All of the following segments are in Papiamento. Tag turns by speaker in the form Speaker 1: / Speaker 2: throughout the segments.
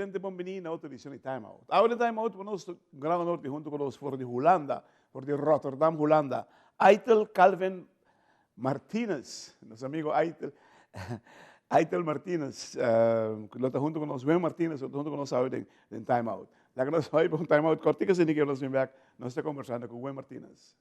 Speaker 1: Televidente bon bini na otro edicion di Time Out. Awe den Time Out nos un gran honor di hunto cu nos for di Hulanda, for di Rotterdam, Hulanda, Aitel Calvin Martinez, nos amigo Aitel, Aitel Martinez, uh, lo ta hunto cu nos, Wim Martinez, lo ta hunto cu nos awe den, den Time Out. Laga nos hoy pa un Time Out cortico asina que nos bin back, nos ta conversando cu Wim Martinez.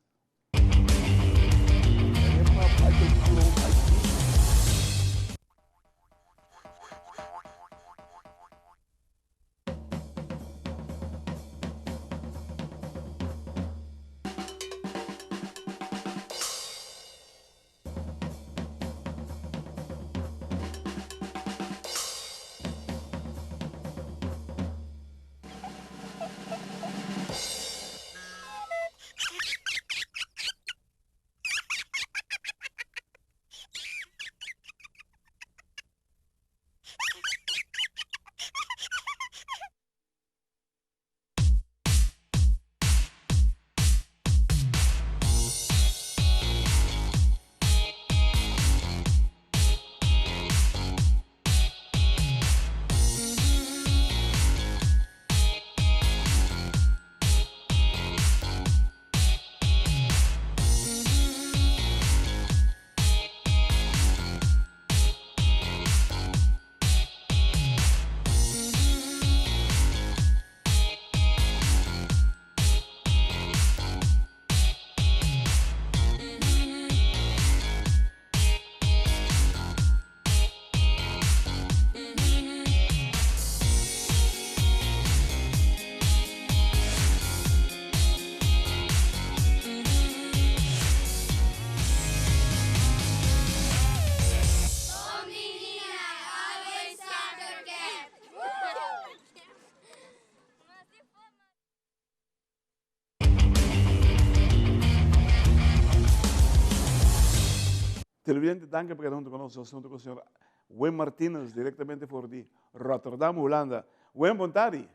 Speaker 1: Televidente, danki pa keda huntu ku nos. Nos huntu ku señor Wim Martinez, direktamente for di Rotterdam, Hulanda. Wim, bon tardi.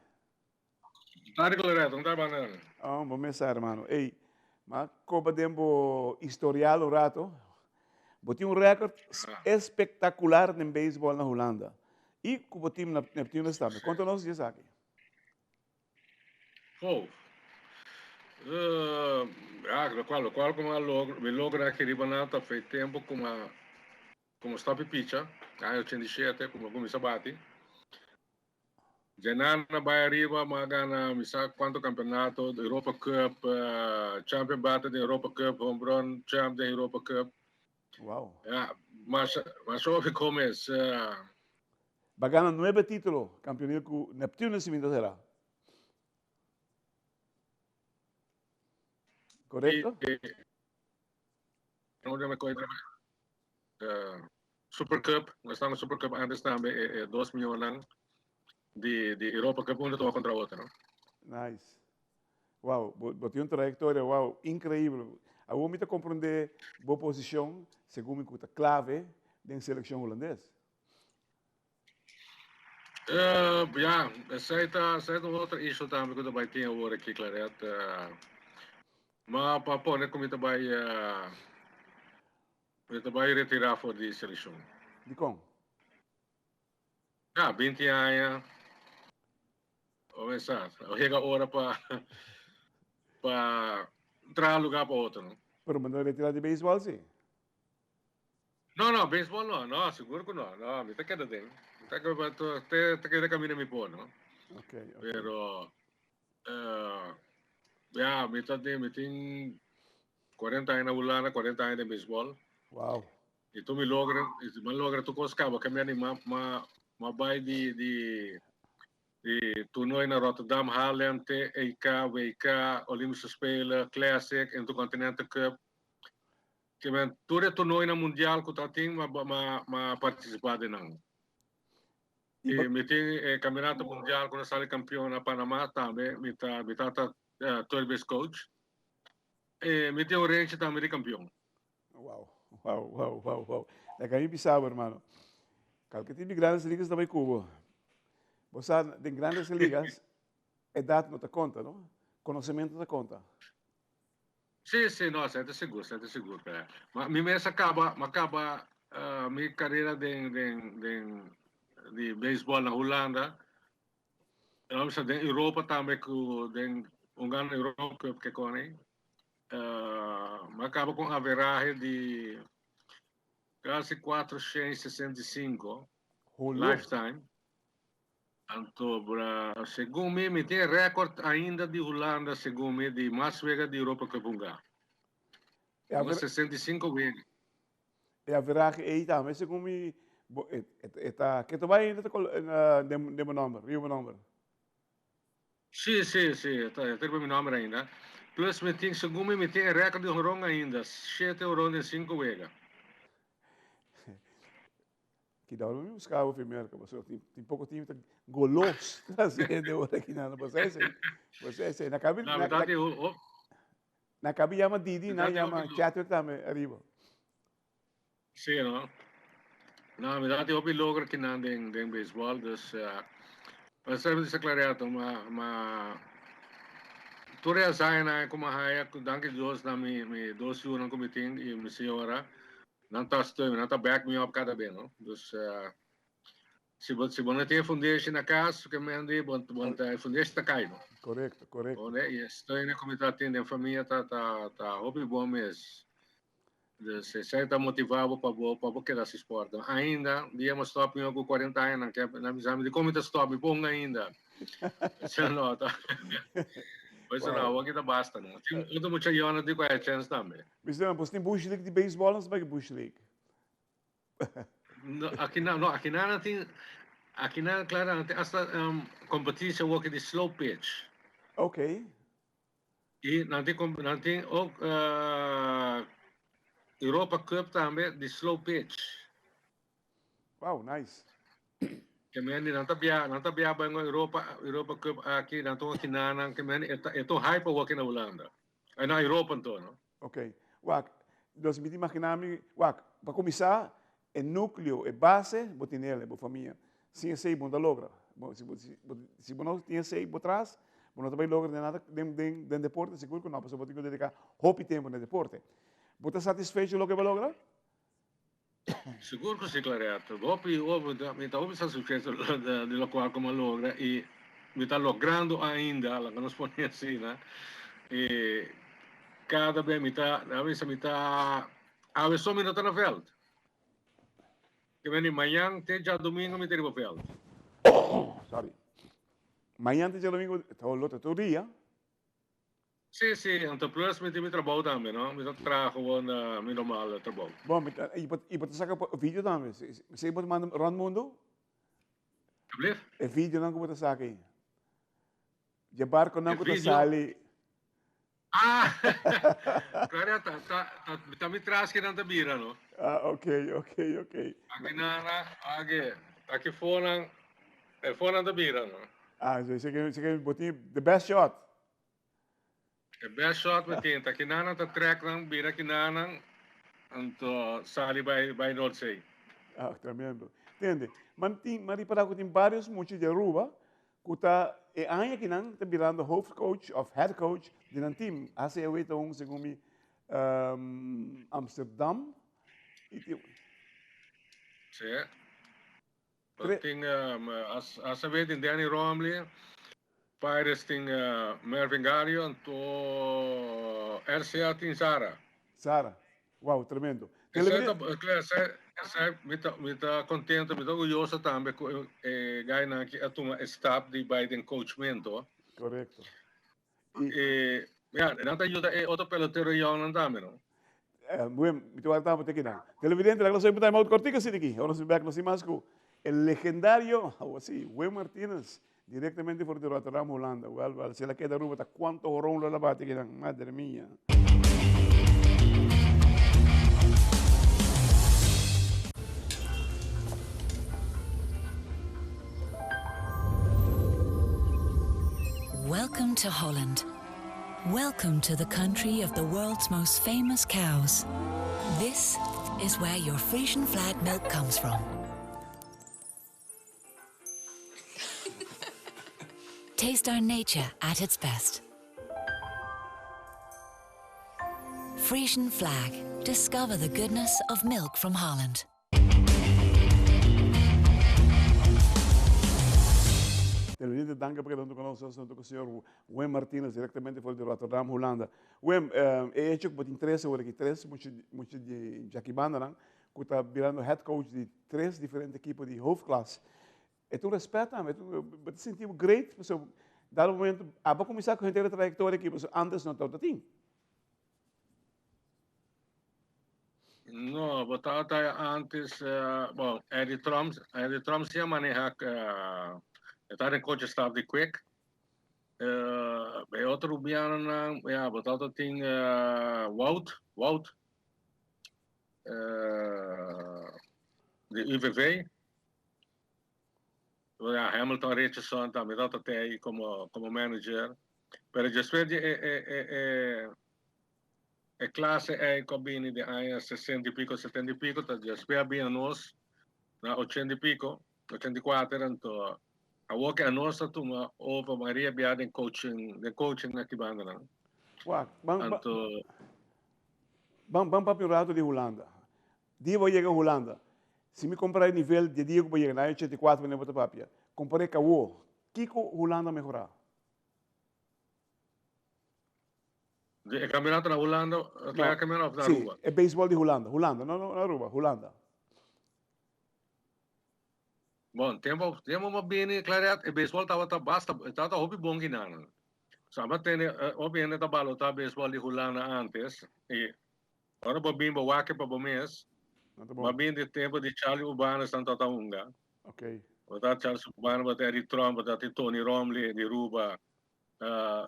Speaker 2: Bon tardi, Claret. Bon tardi, Banner.
Speaker 1: Oh, bon mesa, hermano. Ey, ma kopa den bo historial un rato. Bo tin un record espektakular den beisbol na Hulanda. I ku bo team Neptunus tambe. Konta nos di esaki.
Speaker 2: Oh. Uh, ja, locual, locual como a logro, mi logra aquí riba nan ta fe tempo como a, como stop picha, año 87, como comienza bati. Djanan a bai ariba, ma a gana mi sa cuanto campeonato, Europa Cup, uh, champion bate den Europa Cup, home run champ den Europa Cup.
Speaker 1: Wow.
Speaker 2: Ja, mas, mas hopi comes. Uh,
Speaker 1: Ba gana nuebe título campeonil cu Neptunus si mi ta sera. Correcto?
Speaker 2: Uh, Super Cup, nos estamos Super Cup antes tambe, eh, eh, dos miljonan di, di Europa Cup, uno toma contra otro. No?
Speaker 1: Nice. Wow, bo, bo tin un trayectoria, wow, increíble. Awor mi ta comprende bo posicion, segun mi cu ta clave den seleccion holandes.
Speaker 2: Uh, ja, esei ta, esei ta un otro issue tambe ku ta bai tin awor aki, Claret. Uh, ma pa pone ku mi ta bai, uh, mi ta bai retirá for di selekshon.
Speaker 1: Dikon?
Speaker 2: Ja, 20 aña. O esa, yega ora pa pa traha lugar pa otro, no?
Speaker 1: Pero bo no retirá di beisbòl si?
Speaker 2: No, no, baseball no, no, sigur ku no, no, mi ta keda den. Mi ta keda, te, te keda kaminda mi por, no?
Speaker 1: Okay, okay.
Speaker 2: Pero, uh, ja, mi ta den, mi tin 40 aña na Hulanda, 40 aña den baseball.
Speaker 1: Wow.
Speaker 2: I tu mi logra, i mi logra tu kos kaba, ke mi anima, ma, ma bai di, di, di toernooi na Rotterdam, Haarlem, te EK, WK, Olympische Spelen, Classic, Intercontinental Cup. Ke men tur e tornoinan mundial ku ta tin ma ma ma partisipá den nan. I mi tin e kampionato mundial ku nos sali kampion na Panamá tambe mi ta mi tata third base coach. E mi tin un renchi tambe di kampion.
Speaker 1: Wow, wow, wow, wow, wow. Laga mi bisa bo hermano. Kalke tin di Grandes Ligas ta bai ku bo. Bo sa den Grandes Ligas edat no ta konta, no? Konosementu ta konta.
Speaker 2: Sí, sí, no, esei ta sigur, esei ta sigur. Ma mi mes a kaba, mi a kaba mi karera den, den, den di beisbòl na Hulanda. Laat den Europa tambe ku den un gana Europa Cup ke kone. Uh, m'a kaba ku averahe di kasi 465 lifetime. Anto, bra, segun mi, mi tin record ainda di Hulanda, segun mi, di mas wega di Europa Cup hunga.
Speaker 1: Ja,
Speaker 2: 65 wega.
Speaker 1: E averahe ei tambe, segun mi, bo, e, e, e ta, ke to bai ainda ta den, den bo nomber, riba bo nomber?
Speaker 2: Si, si, si, ta, ta riba mi nomber ainda. Plus mi tin, segun mi, mi tin e record di horon ainda, shete horon den sinku wega.
Speaker 1: Kidao lo mi busca bo fi Merca, pasobra tin, tin poco team ta golos tras di hende ora aki nan. Bo sa esei, bo sa esei. Na kabi,
Speaker 2: Na
Speaker 1: na,
Speaker 2: verdad,
Speaker 1: na,
Speaker 2: oh,
Speaker 1: na kabi yama Didi,
Speaker 2: na
Speaker 1: nan yama Chadwick tambe ariba.
Speaker 2: Si, no? No, mi dati hopi logro kinan den, den baseball, dus uh, maar sa mi clareato, ma, ma tur e hazaña ku m'a haya, danki Dios na mi, mi dos yunan ku mi tin i mi señora, nan ta steun, nan ta back me up kada be, no? Dus uh, si bo, si bo no tin foundation na kas, ke men di, bon, bon, ta, foundation ta kai, no?
Speaker 1: Correcto, correcto.
Speaker 2: Bon, e steun ku mi ta tin den famia ta, ta, ta hopi bon mes. Dus esei ta motivá bo pa bo pa bo keda hasi sport. Ainda, dia mi stop mi ku 40 aña nan ke nan bisa mi dikon mi ta stop mi pon ainda. Esei no ta. Pues no, awor ki ta basta no. Tin otro mucha yònnan tin ku haya chèns tambe.
Speaker 1: Mister, bo tin Bush League di beisbòl nos bai Bush League?
Speaker 2: No, aki nan, no, aki nan nan tin, aki nan, klaro, nan tin asta kompetensha awor ki di slow pitch.
Speaker 1: Okay.
Speaker 2: I nan tin nan tin ook Europa Cup tambe di slow pitch.
Speaker 1: Wow, nice.
Speaker 2: Ke men di nan ta bia nan ta bia bai Europa Europa Cup aki nan ta wak nan ke men e ta e ta un hype awor aki na Hulanda. Ay na Europa anto no.
Speaker 1: Ok. Wak, dus mi ta imagina mi, wak, pa kuminsá e núkleo, e base, bo tin el, bo famia. Sin esei bo no ta logra. Bo, si bo, si bo, si bo no tin esei bo tras, bo no ta bai logra den nada den, den, den deporte, sigur ku no, pasobra bo tin ku dediká hopi tempu na deporte. Bo ta satisfecho loke bo a logra?
Speaker 2: Sigur ku si, Claret. Hopi, hopi, mi ta hopi satisfecho di lokual ku mi a logra i mi ta logrando ainda, laga nos pone asina. I kada bes mi ta, a bisa mi ta, awe so mi no ta na vèlt. Ke beni mañan te djadumingu mi ta riba vèlt.
Speaker 1: Sorry. Mañan te djadumingu, ta lo ta tur dia.
Speaker 2: Sí, sí, anto plus mi tin mi trabou tambe, no? Mi ta traha gewoon mi normal trabou.
Speaker 1: Bon, mi ta, i bo, i bo ta saka video tambe? Si bo ta manda rond mundo?
Speaker 2: Alsjeblieft.
Speaker 1: E videonan ku bo ta saka ei. Dje barkonan ku ta sali.
Speaker 2: Ah! Claro, ta, ta, ta, ta mi tras que nan ta bira, no?
Speaker 1: Ah, ok, ok, ok.
Speaker 2: Aki nana, aki, aki fonan, e fonan ta bira, no?
Speaker 1: Ah, so, se que, bo tin the best shot.
Speaker 2: E best shot mi tin, ta ki nana ta trek nan, bira ki nana, anto sali bai, bai Noordzee.
Speaker 1: Ah, tremendo. Tende, man tin, man ripara ku tin varios mucha di Aruba Ku ta e aña ki nan ta birando hoofdcoach of head coach di nan team. HCAW ta un segun mi Amsterdam. I tin.
Speaker 2: Sí. Tin HCAW tin Danny Romley, Pirates tin Mervin Gario, anto RCA tin Zara.
Speaker 1: Zara. Wow, tremendo.
Speaker 2: Esei ta, esei, mi ta, mi ta contento, mi ta orgulloso tambe cu e gainan aki a tuma e stap di bai den coachmento.
Speaker 1: Correcto.
Speaker 2: I, ja, nan ta yuda e otro pelotero yongnan tambe, no?
Speaker 1: Eh, bueno, mi ta wak tambe te kinan. Televidente, laga nos oye un time out cortico así aki. Ora nos bek nos tin mas cu el legendario, o así, Wim Martinez, directamente for di Rotterdam, Hulanda. Wel, wel, si el a keda Aruba, ta cuanto horon lo el a bati kinan. Madre mia.
Speaker 3: Welcome to Holland. Welcome to the country of the world's most famous cows. This is where your Frisian flag milk comes from. Taste our nature at its best. Frisian flag. Discover the goodness of milk from Holland.
Speaker 1: Televidente, danki pa keda huntu ku nos. Nos ta ku señor Wim Martinus direktamente for di Rotterdam, Hulanda. Wim, e hecho ku bo tin tres awor aki, tres mucha mucha di djaki bandanan ku ta birando head coach di tres diferente ekipo di hoofdklas. E ta un respet tambe, bo ta sinti bo great pasobra dado momento abo a kuminsá ku henter e trayektoria aki pasobra antes no tabata tin.
Speaker 2: No, bo tabata antes, bon, Eddie Trump, Eddie Trump si a maneha, e ta den coach staff di Quick. E otro rubianonan, ya, bo tabata tin Wout, Wout, di UVV. Ya, Hamilton Richardson tambe tabata te ahí como, como manager. Pero despues di e, e, e, e, e clase ei ku a bini di aña sesenta i piko, setenta i piko, ta despues a bini anos na ochenta i piko, 84, anto awor ke anos a tuma over mayoria bia den coaching, den coaching aki bandanan.
Speaker 1: Wak, ban, ban,
Speaker 2: Anto,
Speaker 1: ban, ban papia un rato di Hulanda. Dia bo yega Hulanda, si mi compara e nivel di e dia ku bo yega na aña 84 wanneer bo ta papia, compara e ku awor, kiko Hulanda a mehora?
Speaker 2: E campeonato na Hulanda,
Speaker 1: No,
Speaker 2: Kleine Campeonato of na
Speaker 1: sí,
Speaker 2: Aruba?
Speaker 1: e baseball di Hulanda, Hulanda, no, no, Aruba, Hulanda.
Speaker 2: Bon, tempo, tempo mo bini, Claret, e baseball tabata basta, tabata hopi bon ginanan. So, ama tene, eh, hopi hende ta balota baseball di Hulanda antes, e ora bo bin bo wak pa bo mes,
Speaker 1: No ta
Speaker 2: ma
Speaker 1: bon.
Speaker 2: bin di tempo di Charlie Urbanus tan tata hunga.
Speaker 1: Ok.
Speaker 2: Bota Charles Urbanus, bota Eddie Trump, bota Tony Romley di Aruba, uh,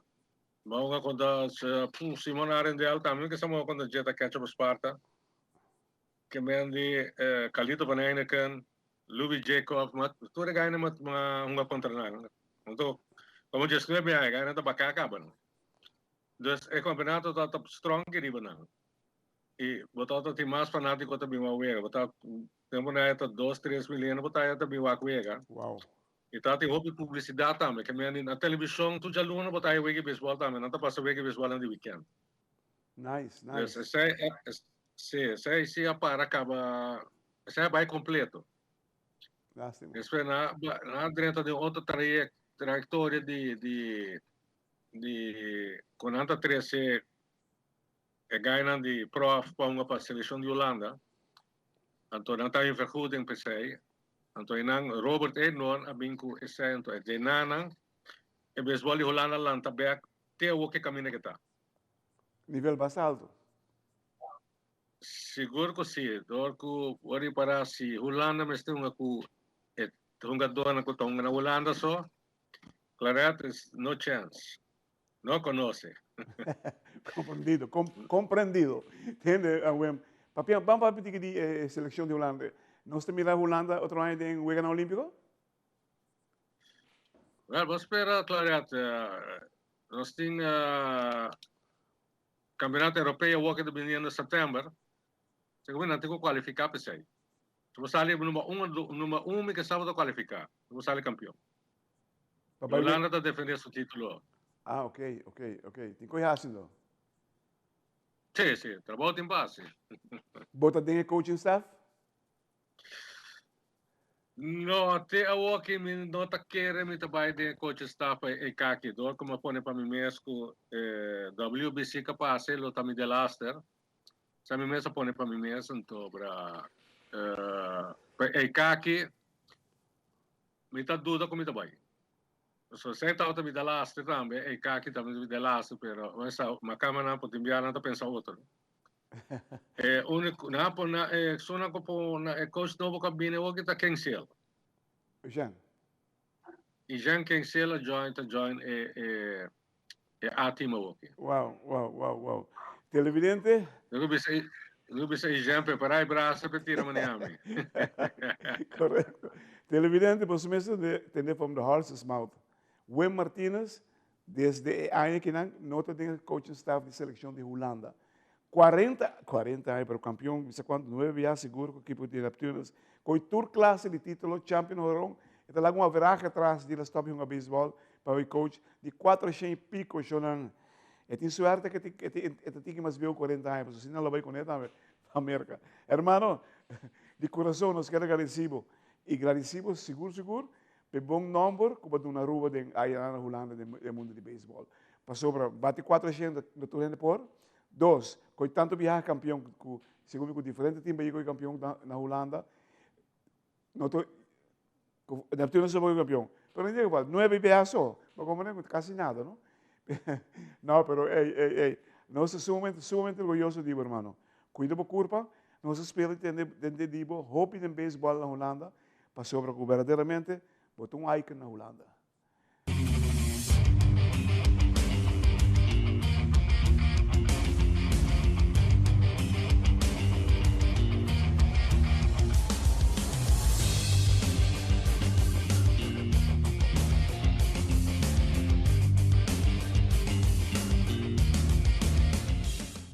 Speaker 2: Ma un konta Simon Arendel tambe ke sama konta Jetta Ketchup Sparta. Ke men di Carlito van Heineken, Louis Jacob, ma tur e gaina ma ma hunga kontra nan. Anto, komo 19 aña, gaina ta baka kaba no. Dus e kampeonato ta ta strong ke riba nan. I bo ta tin mas fanatiko ta bin wak wega. Bo ta tempo na ta dos, tres mil hende bo ta ta bin wak wega.
Speaker 1: Wow.
Speaker 2: I ta tin hopi publisidat tambe, ke men na televishon tur djaluna bo ta haña wega di beisbòl tambe, nan ta pasa wega di beisbòl nan di wikènt.
Speaker 1: Nice,
Speaker 2: Dus
Speaker 1: nice.
Speaker 2: esei, si, esei si a para kaba, esei a bai kompleto.
Speaker 1: Lástima.
Speaker 2: Despues nan a nan a drenta den otro trayek, trayektoria di di di ku nan ta trese e gainan di prof pa hunga pa selekshon di Hulanda. Anto nan ta haña vergoeding p'esei. Anto einan Robert Eekhoorn a bin ku esei anto e denanan e beisbòl di Hulanda lanta bèk te awor ke kaminda ke ta.
Speaker 1: Nivel basta alto.
Speaker 2: Sigur ku si, dor ku bo ripará si Hulanda mester hunga ku e hungadónan ku ta hunga na Hulanda so, Claret is no chèns. No conoce.
Speaker 1: Comprendido, comprendido. Tende, Wim. Papia, ban papia tiki di e seleccion di Hulanda. Nos ta mira Hulanda otro aña den Weganan Olimpico?
Speaker 2: Wel, bo spera, Claret. Nos tin Campeonato Europeo awor ke ta biniendo september. Segun mi nan tin ku kualifiká p'esei. Si bo sali number un, number un mi ke sa bo ta kualifiká. Si bo sali kampion. Holanda ta defendé su título.
Speaker 1: Ah, ok, ok, ok. Tin koe hasi ndo?
Speaker 2: Sí, sí. Trabou tin pa hasi.
Speaker 1: Bo ta den e coaching staff?
Speaker 2: No, te awoki mi no ta kere mi ta bai den e coaching staff pa e kaki. Dor ku mi a pone pa mi mes ku e WBC ka pasa lo ta mi delaster. Sa mi mes a pone pa mi mes anto bra pa e kaki mi ta duda ku mi ta bai. So esei tabata mi delaster tambe, e kaki tambe mi delaster pero mesa makamanan por tin bia nan ta pensa otro. E único na por na e suna ku por na e coach nobo ku a bini awoki ta Kingsiel.
Speaker 1: Jean.
Speaker 2: I Jean Kingsiel a join ta join e e e A team awoki.
Speaker 1: Wow, wow, wow, wow. Televidente.
Speaker 2: Mi ku bisa mi ku bisa Jean prepara e brasa pa e tira manera mi.
Speaker 1: Correcto. Televidente, boso mester tende from the horse's mouth. Wim Martinez Desde e aña kinan no ta den e coaching staff di seleccion di Hulanda. Cuarenta, cuarenta aña, pero campeon bisa cuanto, nueve bia sigur cu ekipo di Neptunus. Coy tur clase di titulo, champion horon, e ta laga un averahe atras di la stop hunga baseball pa bay coach di cuatro shen y pico shonan. E tin suerte cu e ta tiki mas bieu cuarenta aña, pasobra si no lo bay cune tambe pa Merca. Hermano, di curason nos kier a gradeci bo y gradici bo sigur sigur. P'e bon nomber cu bo a duna Aruba den aya na Hulanda den e mundo di beisbol. Pasobra bati 400 no tur hende por. Dos, coy tanto biaha campeon cu segun mi cu diferente team bay coy campeon na Hulanda. No tur, cu Neptuno so bay campeon. Pero in ieder geval, nuebe biaha so. Bo comprende cu casi nada, no? No, pero ey, ey, ey. Nos ta sumamente, sumamente orguyoso di bo, hermano. Cuida bo curpa. Nos ta spera di tende den di bo hopi den beisbol na Hulanda. Pasobra cu berdaderamente bo ta un icon na Hulanda.